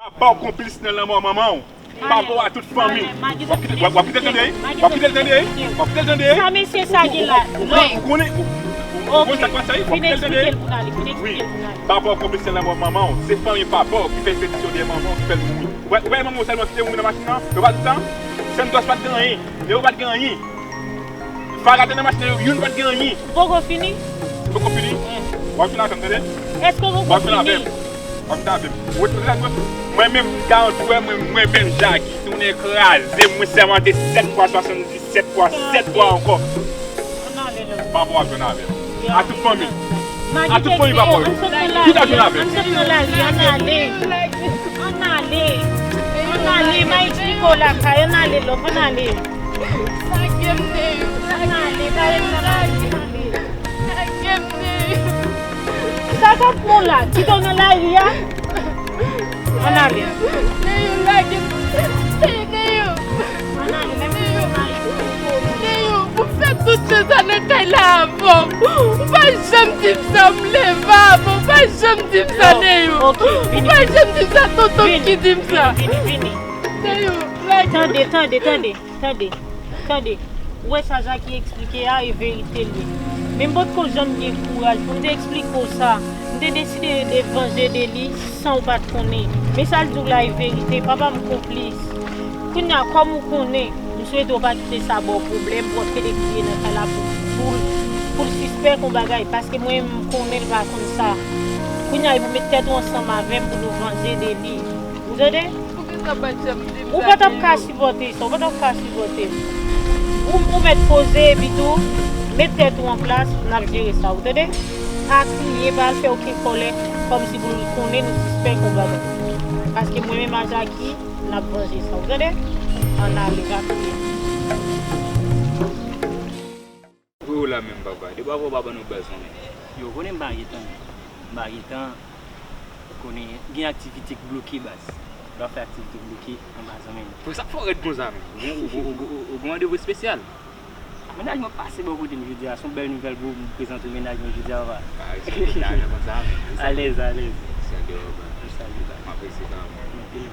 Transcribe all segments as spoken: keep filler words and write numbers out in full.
Papa w konplis nan lanmò manman w. Papa w a tout fanmi. W ap kite, w ap, w ap kite l tande, wi. W ap kite l tande, wi. W ap kite l tande, wi. Sa mesye sa gen la? Ou, ou, ou, ou konnen, ou, ou konnen sa k pase, wi. W ap kite l tande, wi. Wi. Papa w konplis nan lanmò manman w. Se fanmi papa w ki fè enspedisyon dèyè manman w, ki fè l mouri. Ou wè, ou wè manman w sèlman ki te mouri nan machin nan? Yo pa t di sa? Santos pa t gen anyen. Leo pa t gen anyen. Farah te nan machin nan, yo youn pa t gen anyen. Ou poko fini? Ou poko fini? W ap fini avè m, tande? Èske w poko fini? W ap fini avè m. W ap fini avè m. Ou wè, mwen menm, m garanti w, mwen, mwen menm, Jackie, si w nèg kraze m, mwen sèmante sèt fwa, swasanndisèt fwa, sèt fwa ankò. Ann ale non. Papa w ap jwenn avè m. A tout fanmi. A tout fanmi papa w yo. Tout ap jwenn avè m. Ann sot nan lari, ann ale. Ann ale. Ann ale, m a eksplike w lakay, ann ale, love, ann ale. Lage m, Neyou, lage m, lage m, lage m, Neyou. Sa k ap pran w la? Kite w nan lari a? Ann ale. Neyou, lage m. Neyou. Ann ale, menm si se pa eksplike w. Neyou, ou fè tout tan sa nan kay la avè m. Ou pa janm di m sa, m leve avè w. Ou pa janm di m sa, Neyou. Ou pa janm di m sa, tonton ki di m sa. Vini, vini, vini. Neyou, lage m. Tande, tande, tande. Tande, tande. Ou wè sa Jackie eksplike a, e verite l ye. Men m potko janm gen kouraj pou m te eksplike w sa. M te deside de vanje de li san w pa t konnen. Men sa l di w la e verite. Papa m konplis. Kounye a, kòm ou konnen, m swete w pa kite sa ba w pwoblèm, pou w ap pede kriye nan kay la pou, pou, pou l sispèk yon bagay. Paske mwen, m konnen l pa konn sa. Kounye a, e pou w met tèt ou ansanm avè m pou nou vanje de li. Ou tande? Poukisa w pa t janm di m sa, Neyou? Ou pa t ap ka sipòte sa, ou pa t ap ka sipòte m. Ou, ou mèt poze epi tou, met tèt ou an plas, n ap jere sa, ou tande? Pa kriye, pa al fè okenn kòlè, kòmsi pou l konnen nou sispèk yon bagay. Paske mwen menm a Jackie, n ap vanje sa, ou tande? Ann ale, pa kriye. Pou yo la menm, papa. Depi w ap wè w pa ban nou baz, non, men. Yo konnen m pa gen tan. M pa gen tan. Konnen gen aktivite k bloke, baz. M pa fè aktivite k bloke anba zanmi m. Pou sa k fè w rèd konsa, men. Ou gen, ou, ou, ou, ou, ou gen randevou espesyal. Mennaj mwen pase bò kote m jodi a. Se yon bèl nouvèl pou m prezante w mennaj mwen jodi a, papa. Pa respekte mennaj mwen konsa, men. Alèz, alèz. Sa de w, papa. M salye w, papa. M apresye sa, mwen. Anpil.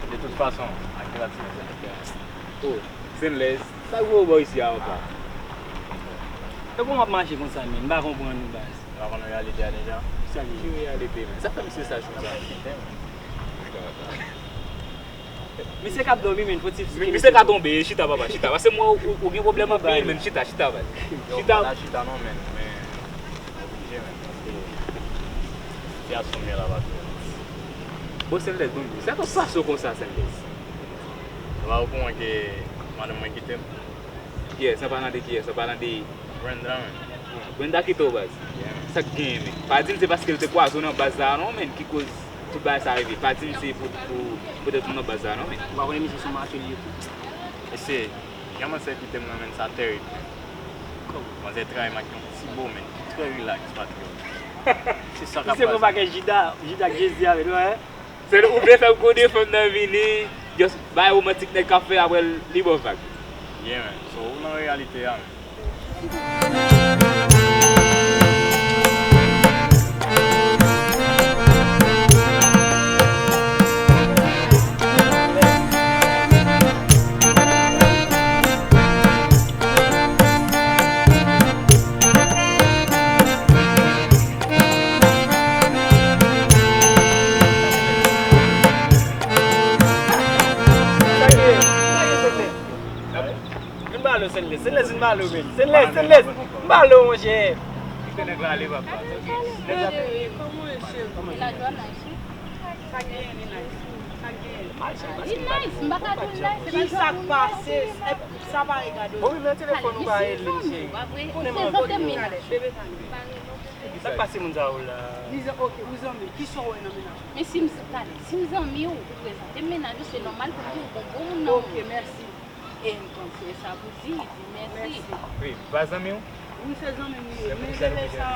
De tout fason, ak kèl aktivite sa k fè a? Oh, Senlès. Sa gwo bò isi a ankò? E kòman w ap mache konsa menm? M pa konprann ou, baz. Ou pa konn reyalite a deja? Ki reyalite, men? Sa fè misye saj konsa? Misye k ap dòmi, men, fò ti... Misye ka tonbe, chita, papa, chita. Paske m wè ou, ou, ou gen pwoblèm anpil, men, chita, chita, baz. Chita. Yo, pa ta chita non, men, men, oblije, men, paske sitiyasyon m ye la pa twò. Bon, Senlès, bon, sa k ap pase w konsa, Senlès? Ou pa okouran ke madanm mwen kite m? Kiyès? An palan de kiyès? An palan de Brenda, men. Brenda kite w, baz. Yeah, man. Sa k genyen, men? Pa di m se paske l te kwaze w nan baz la a non, men, ki koz tout bagay sa rive. Pa di m se pou, pou, poutèt ou nan baz la a non, men. Ou pa konnen misye se yon makè li ye tou. Mesye, jan manzè kite m nan, men, sa tèrib, men. Kòman? Manzè trayi m ak yon ti bo, men, ki trè rilaks, patriyòt. Se sa k ap pase. Misye pran pakèt Jida, Jida ak Jezi avè l, wè. Se ou vle fè m konnen fanm nan vini, just bay womantik nèg k ap fè, apre l, li ba w vag. Yeah, man. So, ou nan reyalite a, man. Vin ba lo Senlès, Senlès vin ba lo men. Senlès, Senlès, vin ba lo monchè. Kite nèg la ale, papa. Kòman w ye, cheri? Sa genyen, li nice. Sa genyen. Li nice, m pa ka di l nice, se pa sa. Kisa k pase? Sa pa regade w. Bon, wi, men telefòn ou pa rele m, cheri. Konnen m anvi. Bebe, tande. Sa k pase moun sa yo la? Li zan-, ok, ou zanmi, kisa w wè nan mennaj ou? Men si m z-, tande, si m zanmi w, ou prezante m mennaj ou, se nòmal pou m di w bon, bon moun nan. Ok, mèsi. E m panse sa pou di, di mèsi. Mèsi. Wi, m pa zanmi w? Wi, se zanmi m li ye. Men rele sa,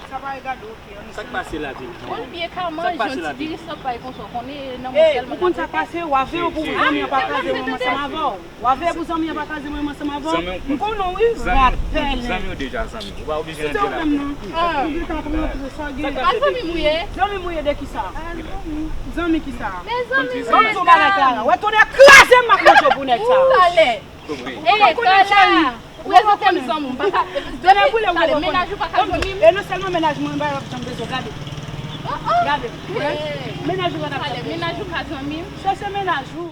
sa pa regade w, oke. Sa k pase la, Djeni? Bon, li byen ka manje yon ti diri san pay konsa, w konnen nan mwen sèlman. Ou konn sa k pase? W a veye pou zanmi an pa kraze mwen ansanm avè w. W a veye pou zanmi an pa kraze mwen ansanm avè w. M konnen w, wi, rapèl. Zanmi w deja zanmi. Ou pa oblije rantre la. Si se ou menm, non. Ou gentan ap rantre, sa gen. A, zanmi m ou ye? Zanmi m ou ye de ki sa? Zanmi ki sa? Men zanmi m. Ban m di w bagay, Clara. Wè, tonnè kraze m, m ap manje w pou nèg sa. Talè. Ou pa konnen, cheri. Ou prezante m zanmi w. M pa ka. Tonnè boule, ou pa konnen. Mennaj ou pa ka zanmi m. E non sèlman mennaj mwen, m pa janm bezwen gade. Gade. Mennaj ou pa ka zanmi m. Talè, mennaj ou ka zanmi m. Chèche mennaj ou.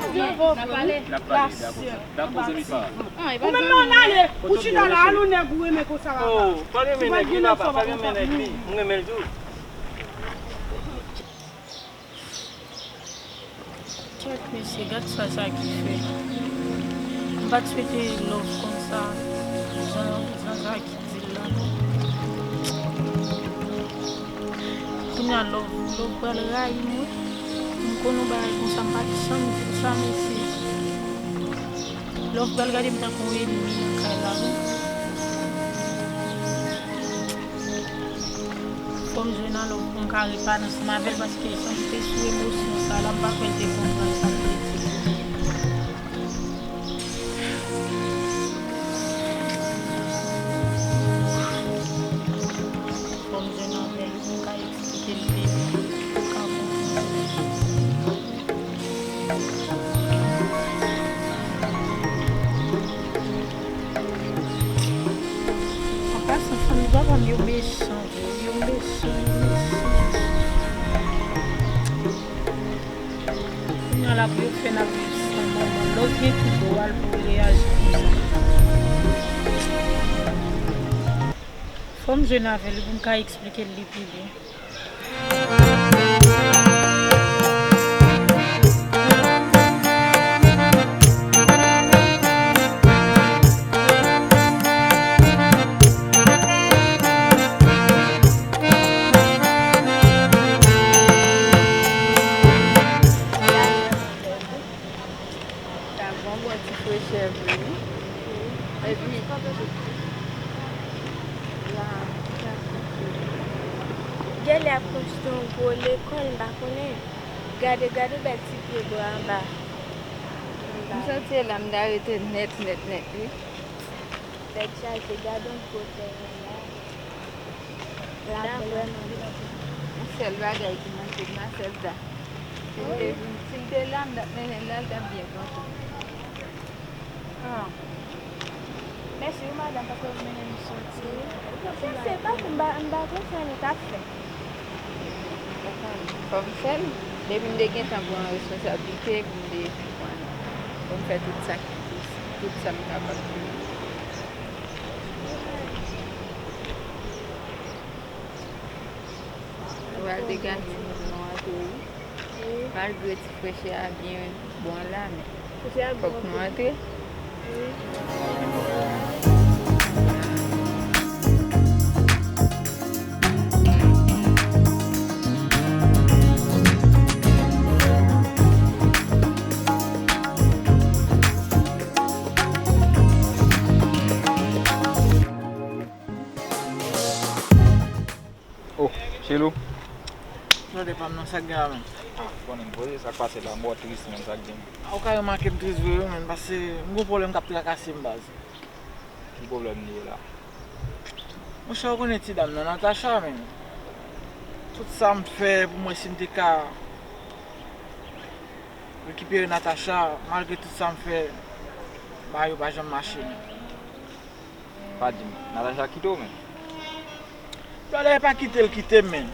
N ap pale. N ap pale, dakò. Dakò, zanmi pa. Ou menm nan ale, ou chita la, al yon nèg ou renmen konsa la. Oh, pa renmen nèg li, papa, pa renmen nèg li. M renmen l tou. Kèt mesye, gad sa Zaki fè. M pa t swete love konsa, jan, jan Zaki di l la, non. Kounye a love, love pral rayi m, wi. M konn yon bagay konsa, m pa t janm di l sa, mesye. Love pral gade m tankou yon ènmi nan kay la, wi. Fò m jwenn alò pou m ka repa ansanm avè l, paske jan m te sou emosyon sa la, m pa kwè l te konprann sa m te di. Fò m jwenn avè l pou m ka eksplike l byen, pou l ka konprann. An pasan, fanmi papa m yo mechan, vre, yo mechan, yo mechan. Kounye a la pou yo fè n ap viv san manman. Lè w gen tout dwa l pou w reyaji konsa. Fò m jwenn avè l pou m ka eksplike l li pi byen. Sa bon, bon ti frechè vre, wi. Epi, la, gèlè ap konstwi yon gwo lekòl, m pa konnen. Gade, gade bèl ti pye bwa anba. M santi e la m ta rete nèt, nèt, nèt, wi. Tèt chaje, gade yon gwo tè la. La vrèman. Yon sèl bagay ki manke m la, sèl sa. Si l te vin, si l te la, m t ap mennen l la, l t ap byen kontan. Ah. Mèsi wi madanm, paske w mennen m soti. Sa se pa pou m pa, m pa konn sa nou t ap fè. Fò m fè l. Depi m te gentan pran responsablite pou m te pran, pou m fè tout sa ki pos-, tout sa m kapab pou li. Ou pral degaje nou pou nou antre wi. Wi. Malgre ti frechè a byen bon la, men fòk nou antre. Oh, Chelou. Tande pa m non, sa k gen la menm? Ah, ou konnen m poze, sa k pase la, m wè w tris menm, sa k gen? Ah, ou ka remake m tris vre wi menm, paske m gon pwoblèm k ap trakase m baz. Ki pwoblèm li ye la? Monchè, ou konnen ti dam nan, Natacha menm. Tout sa m fè pou m wè si m te ka rekipere Natacha, malgre tout sa m fè, bagay yo pa janm mache menm. Pa di m, Natacha kite w menm? Brother, e pa kite l kite m, menn.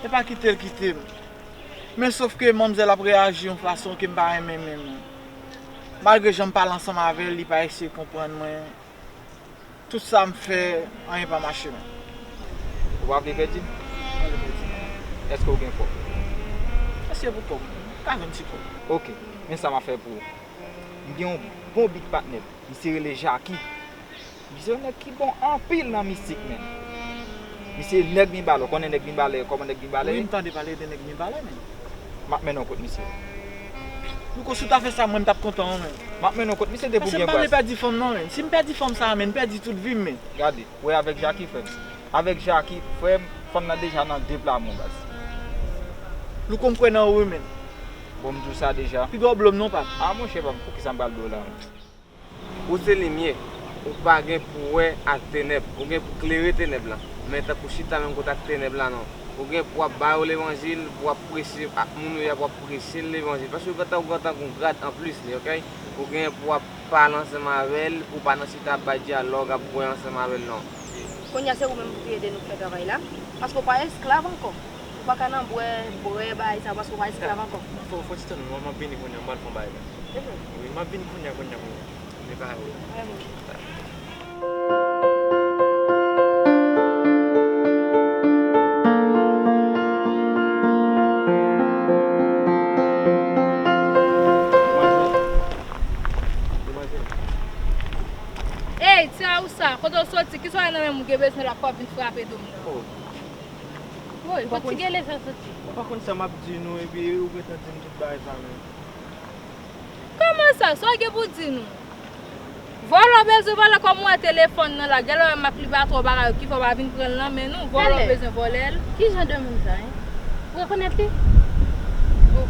E pa kite l kite m. Men sof ke manmzèl ap reyaji yon fason ke m pa renmen menm non. Malgre jan m pale ansanm avè l, li pa eseye konprann mwen. Tout sa m fè, anyen pa mache menm. Ou pa vle pèdi m? Mwen vle pèdi m. Èske w gen kòb? Èske pou kòb? M ka jwenn ti kòb. Oke, men sa m ap fè pou ou. M gen yon bon big patnè. Misye rele Jacky. Misye yon nèg ki bon anpil nan mistik, menn. Misye nèg Mibalè, ou konnen nèg Mibalè, kòman nèg Mibalè ye? Wi, m tande pale de nèg Mibalè, men. M ap mennen w kot misye. Louko, si w ta fè sa, mwen, m t ap kontan, wi, men. M ap mennen w kot misye depi w gen bras. Paske m pa vle pèdi fanm nan, men. Si m pèdi fanm sa a, men, m pèdi tout vi m, men. Gade, wè avèk Jackie, frè m. Avèk Jackie, frè m, fanm nan deja nan de pla mwen, baz. Louko, m kwè nan ou, wi, men. Bon, m di w sa deja. Piga w blo m non, pap. A, monchè, pap, poukisa m pral blo w la, men? Ou se limyè, ou pa gen pou wè ak tenèb, ou gen pou klere tenèb la. Men tankou chita menm kote ak tenèb la, non. Ou gen pou w ap ba yo levanjil, pou w ap preche ak moun ou ye a, pou w ap preche levanjil. Paske yo gentan, ou gentan gon grad anplis li, oke? Ou gen pou w ap pale ansanm avè l, pou w pa nan chita ap bay dyalòg, ap bwè ansanm avè l, non. Kounye a se ou menm pou te ede nou fè travay la, paske w pa esklav ankò. Ou pa ka nan bwè, bwè, bagay sa, paske w pa esklav ankò. Fò, fò ti tann, mwen, m ap vini kounye a, m pral fè yon bagay la. Wi, m ap vini kounye a, kounye a, kounye a. Vini pa ou. Ey, ti a ou sa, kote w soti? Kisa w nan menm ou gen bezwen la pou w ap vin frape do m nan? Woy, kot ti gele sa soti? Ou pa konn sa m ap di nou, epi ou gentan di m tout bagay sa menm. Kòman sa? Sa w gen pou di nou? Vòlè w bezwen vòlè kòm w wè telefòn nan la. Genlè w wè m ap li pa twò bagay yo ki fè w pa vin pran l nan men nou. Vòlè w bezwen vòlè l. Ki jan de moun sa, en? Ou rekonèt li? Bon.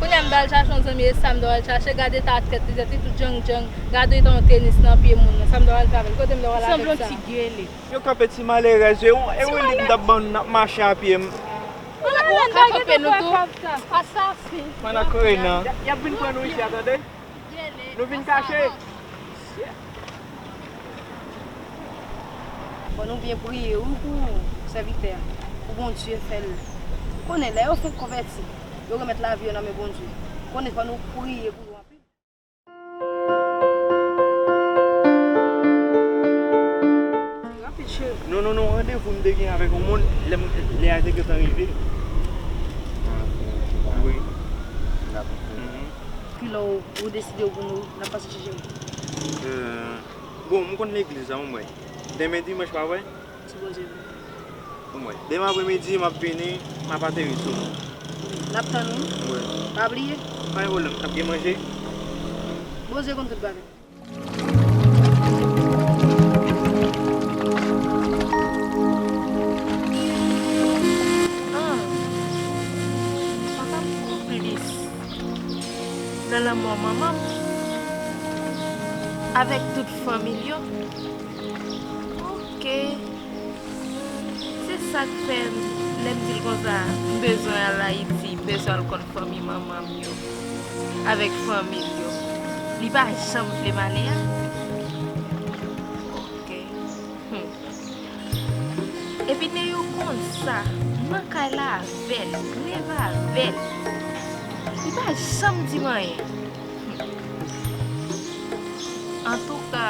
Kounye a m t al chache yon zanmi, e sa m t al chache, gade eta tèt li, tèt li tout djang djang, gade eta yon tenis nan pye moun nan, sa m t al fè avè l, kote m t al avèk sa? Sanble yon ti gele. Yo kanpe ti malerèz yo, e wi li m t ap ban n ap mache a pye m. Ou ka kanpe nou tou. Asasen. Pandan kreye nan. Y ap vin pran nou isi a, tande? Nou vin kache. Fò nou byen priye wi pou sèvitè a, pou Bondye fè l. Ou konnen lè yo fenk konvèti, yo remèt lavi yo nan men Bondye. Ou konnen fò nou priye pou yo anpil. Non, non, non, randevou m te gen avèk yon moun, lè m, lè a te gentan rive. Wi. Mhm. Kilè w, ou deside w pou nou, n ap pase chèche m? Euh, bon, m konn legliz la, m wè. Demen dimanch, pa vre? Si Bondye vle. Bon, mwen, demen apremidi, m ap vini, m ap ateri sou nou. N ap tann ou. Wi. Pa bliye. Pa gen pwoblèm, n ap gen manje. Bondye konn tout bagay. Ah, papa m konplis nan lanmò manman m avèk tout fanmi l yo. Oke. Se sa k fè, lè m di l konsa, m bezwen al Ayiti, m bezwen al konn fanmi manman m yo, avèk fanmi l yo. Li pa janm vle m ale a. Oke. Hmm. Epi Neyou konn sa, m nan kay la avè l, m leve avè l. Li pa janm di m anyen. Hmm. Antouka,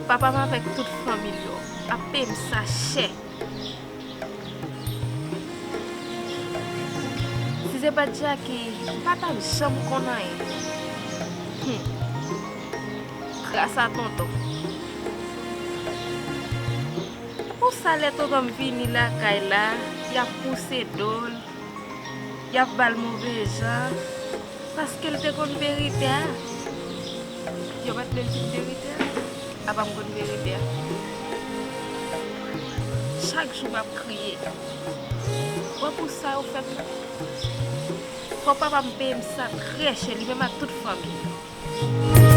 papa m avèk tout fanmi l yo ap peye m sa chè. Si se pa t Jackie, m pa t ap janm konn anyen. Hmm. Gras a tonton. Pou sa lè tonton m vini lakay la, y ap pouse do l, y ap ba l move jan. Paske l te konn verite a. Yo pa t vle l di m verite a. Apa m konn verite a. Chak jou m ap kriye. Bon, pou sa yo fè m. Fò papa m peye m sa trè chè, li menm ak tout fanmi l.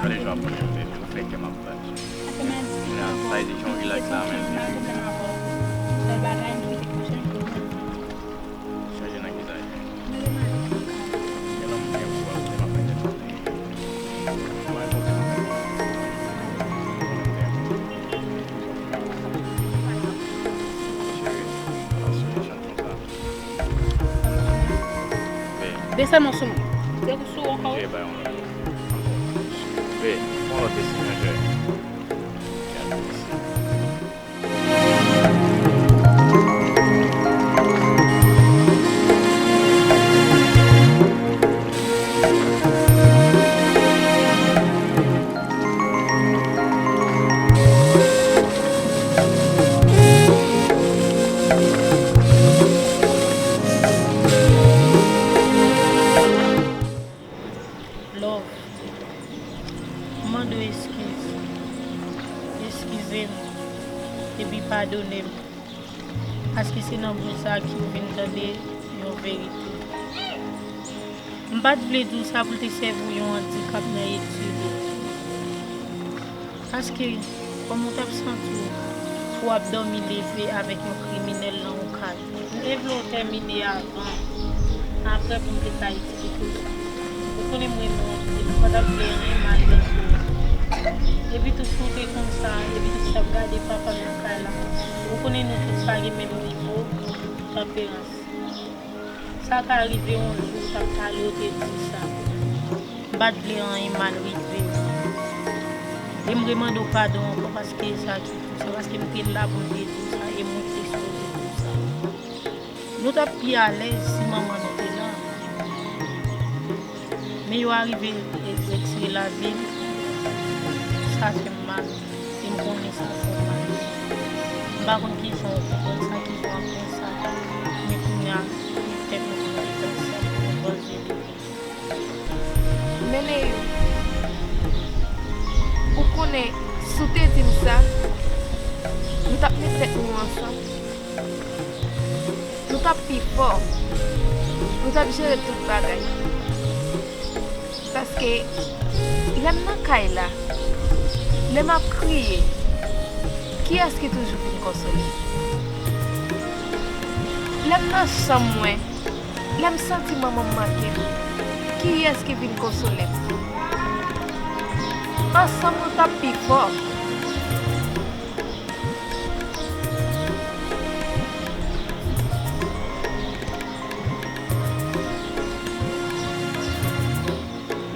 Lè jou ap pran, yo te di ou fè kè m ap bat. Kounye a, sa vle di John Relax la menm. Chanje nan ki sa l ye. Gen lòt moun gen pou wè kote m ap mete tande. Mwen kote m ap mete tande. Cheri, pa sou chante konsa. Desann non sou mwen. Se pou sou ankò. Je bay yon lòt. Be, yon lòt esi, mwen je. Love, m mande w eskiz. Eskize m, epi padone m. Paske se nan bouch sa ki w vin tande yon verite. M pa t vle di w sa pou l te sèvi w yon andikap nan etid ou. Paske, kòm ou t ap santi w pou w ap dòmi leve avèk yon kriminèl nan yon kay. M te vle w tèmine avan, apre pou m te ka eksplike w. Ou konnen m renmen w anpil, m pa t ap vle anyen mal nan sou ou. Epitou si w te konn sa, epitou si w t ap gade papa m nan kay la, ou konnen nou tout pa gen menm nivo tanperans. Sa ka rive yon jou ou t ap pale, ou te di sa. M pa t vle anyen mal rive w. E m remande w padon ankò paske sa ki pou sa, paske m te la pou m te di w sa, e mwen ki te sipoze di w sa. Nou t ap pi alèz si manman nou te la. Men yo arive retire lavi l, sa fè m mal, e m konnen sa fè w mal. M pa konn kijan w konprann sa, kijan w ap pran sa, men kounye a, li fè m konprann sa, m vanje li. Men Neyou, ou konnen, si w te di m sa, nou t ap met tèt nou ansanm. Nou t ap pi fò. Nou t ap jere tout bagay. Paske, lè m nan kay la, lè m ap kriye, kiyès ki toujou vin konsole m? Lè m nan chanm mwen, lè m santi manman m manke m, kiyès ki vin konsole m? Ansanm nou t ap pi fò.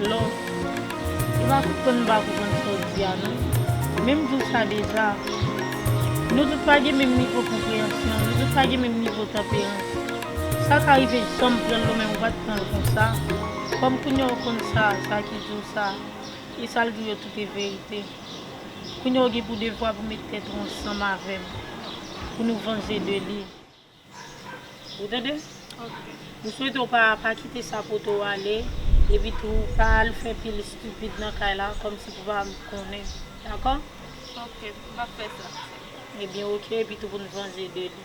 Love, e pa konprann m pa konprann sa w di a non. Men m di w sa deja. Nou tout pa gen menm nivo konpreyansyon, nou tout pa gen menm nivo tanperans. Sa ka rive jan m pran l ou menm ou pa t pran l konsa. Kòm kounye a w konn sa, sa ki di w sa, e sa l di w yo tout e verite. Kounye a w gen pou devwa pou met tèt ou ansanm avè m, pou nou vanje de li. Ou tande? Ok. M swete w pa, pa kite sa pote w ale, epi tou pa al fè pil estipid nan kay la, kòmsi pou pa konnen. Dakò? Ok, m p ap fè sa. Ebyen, ok, epi tou pou n vanje de li.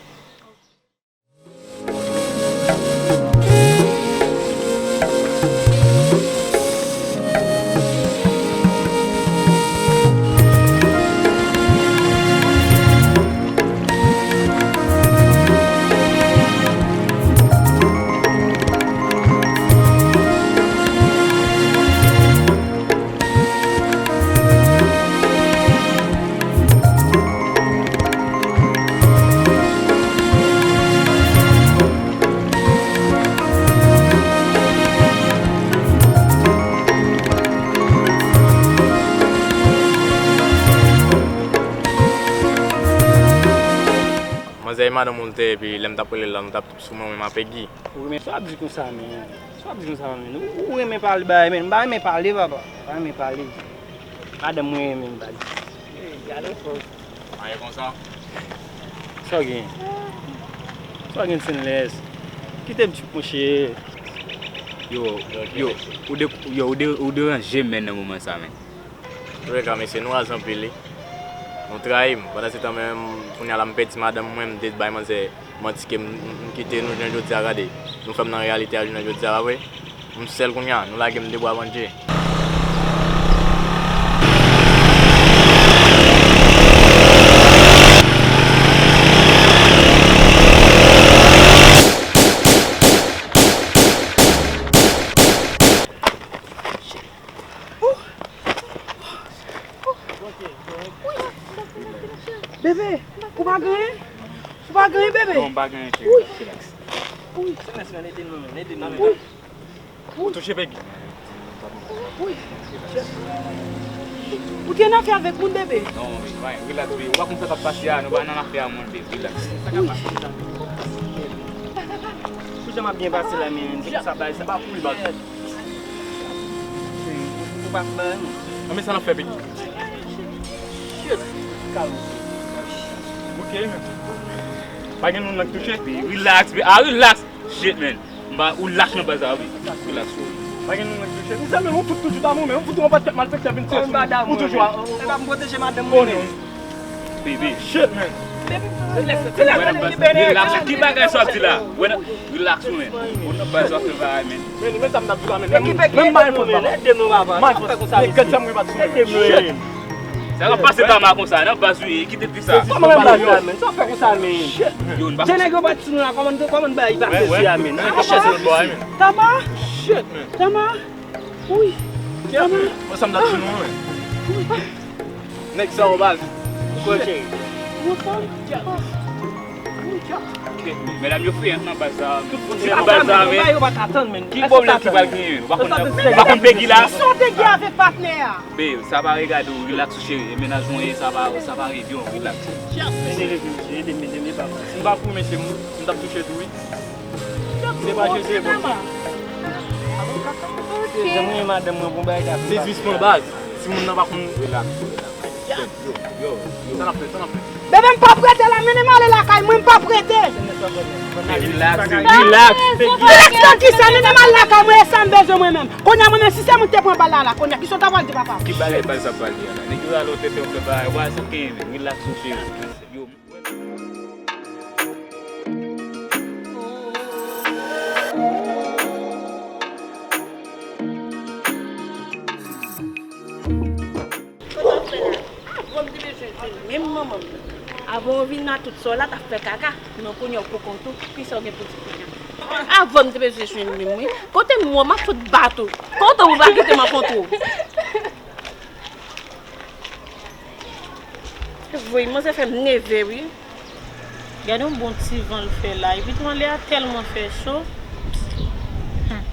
Manzè e madanm ou l te ye, epi lè m t ap rele l la, nou t ap sou mwen menm a Pegi. Ou renmen sa w ap di konsa, men. Sa w ap di konsa, men. Ou, ou renmen pale bagay, men. M pa renmen pale, papa. M pa renmen pale. Madanm mwen renmen m pale. Ey, gade fò. Maye konsa. Sa w gen? Sa w gen, Senlès? Kite m tchip, monchè. Yo, yo, ou de, yo, ou de, ou deranje m, men, nan moman sa, men. Antouka, mesye, nou raz anpil, wi. Nou trayi m. Pandan se tan, menm, kounye a la, m pèdi madanm mwen, m te bay manzè manti ke m, m, m kite nou jounen jodi a, gade. Nou fè m nan reyalite a jounen jodi a, pa vre? M sèl kounye a, nou lage m de bwa pandje. Bebe, ou pa gen anyen? Ou pa gen anyen, bebe? Non, m pa gen anyen, cheri. Relax. Wi. Ou touche, baby. Wi. Ou te nan afè avèk moun, bebe? Non, baby, relax, baby. Ou pa konn sa k ap pase a, nou pa nan afè a moun, baby. Relax. Sa k ap pase la? Pou jan m ap byen pase la, men, se pou sa bay, sa pa pou l baz. Ou pa fè anyen. Nan men sa n ap fè, baby. Shit. Kalm. Ok, men. Pa gen moun nan k touche? Baby, relax, baby. Ah, relax. Shit, man. M pa, ou lach nan baz la, wi. Relax, wi. Pa gen moun nan k touche. Mezanmi, ou tout toujou damou, men ou fout yon pakèt malfektè vin fè sou nou. Ou toujou a. E pa m pwoteje madanm mwen, men. Baby. Shit, man. Relax, relax, relax. Ki bagay sa w ap di la? Relax ou, men. Ou nan baz w ap fè bagay, men. Men, men sa m t ap di la, men. Menm, menm pa enfòm, papa. Nèg gad sa mwen pa t sou mwen. Sa k ap pase Tama konsa, nan baz ou ye, kite di sa. Kòman nan baz la, men? Sa w fè konsa, men? Yo, n pa. Jan nèg yo pa t sou nou la, kòman, kòman bagay pase sou a, men? Tama? Shit, man. Tama? Wi. Tama? Mwen sa m t ap di nou, men. Nèg sa yo baz. Ou kwè, cheri? Ou anfòm? Medam yo fè nan baz la. Tout moun se nan baz la, men. Ki pwoblèm ki pral genyen? Ou pa konn, ou pa konn Pegi la? Sa w te gen avèk patnè a? Babe, sa pa regade w, relax ou cheri. E mennaj mwen ye, sa pa, sa pa revyon, relax. Ede, ede, ede, ede, ede, papa. Si m pa pou mesye m, m t ap touche tou, wi. Se pa jwe, se bon. Janm renmen madanm mwen pou bagay sa. Se jis yon baz. Si moun nan pa konn. Relax, relax. Yo, yo, yo. Sa n ap fè, sa n ap fè. Bebe, m p ap rete la, mennen m ale lakay mwen, m p ap rete. Relax, relax. Relax nan kisa, mennen m ale lakay mwen, e sa m bezwen mwen menm. Kounye a mwen menm, si se mwen ki te pran bal la, la, kounye a, kisa w ta pral di papa? Ki bagay baz ap pale a la? Nèg yo rale w tenten, yo fè bagay, why, sa w genyen menm? Relax, ou cheri. Yo. Kote w fè la? Avan m te bezwen jwenn menm manman m nan. Avan w vin la, tout sa w la t ap fè kaka. Men kounye a w poko kontou, kisa w gen pou di kounye a? Avan m te bezwen jwenn menm, wi. Kote m wè m ap fout bat ou. Kontan ou pa kite m ap kontou. Voy, manzè fè m nève, wi. Gade yon bon ti van l fè la. Epi tou anlè a tèlman fè cho. Hmm.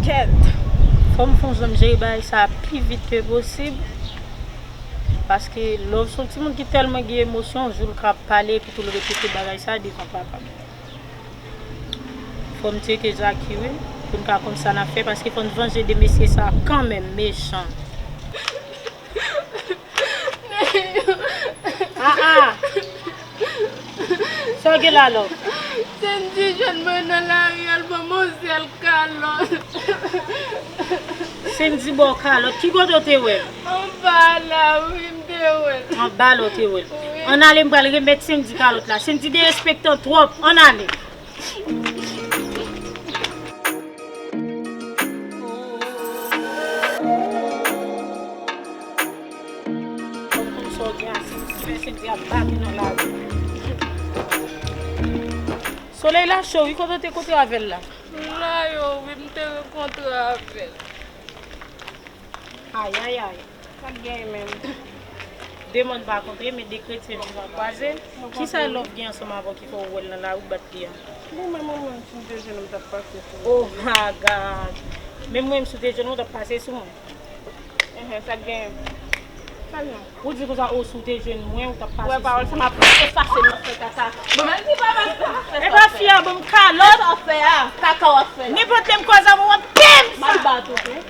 Kèt. Fò m fè yon jan m jere bagay sa pi vit ke posib. Paske lè w se yon timoun ki tèlman gen emosyon, yon jou l ka pale epi tou l repete bagay sa devan papa m. Fò m tcheke Jackie, wi, pou n ka konn sa n ap fè, paske fò n vanje de mesye sa kanmenm, mechan. Ah, ah. Sa w gen la, love? Cindy jwenn mwen nan lari a, l ban m yon sèl kalòt. Cindy ba w kalòt. Ki kote w te wè l? Anba la, wi, m te wè l. Anba la w te wè l. Wi. Ann ale, m pral remèt Cindy kalòt la. Cindy derespektan twòp. Ann ale. Fò m konn sa w gen a Cindy, men Cindy ap bat ou nan lari. Solèy la cho, wi, kote w te kontre avè l la? M la yo, wi, m te rankontre avè l. Ayayay. Sa k genyen menm? De mòn pa kontre, men de kretyen vivan kwaze. Kisa love gen ansanm avè w ki fè w wè l nan lari w bat li a? Bon, men mwen menm, si m te jwenn ou, m t ap pase sou ou. Oh my God! Menm mwen, si w te jwenn ou, w t ap pase sou mwen. Enhen, sa k genyen? Sa l non? Ou di konsa, oh, si w te jwenn mwen, ou t ap pase sou mwen. Wè pawòl sa, m ap efase nan fè kaka. Bon, menm si pa mal sa, fè sa w ap fè. E pa fi a ban m kalòt. Fè sa w ap fè a. Kaka w ap fè la. Nenpòt lè m kwaze avè w, w ap pèm sa. M ap bat ou tou.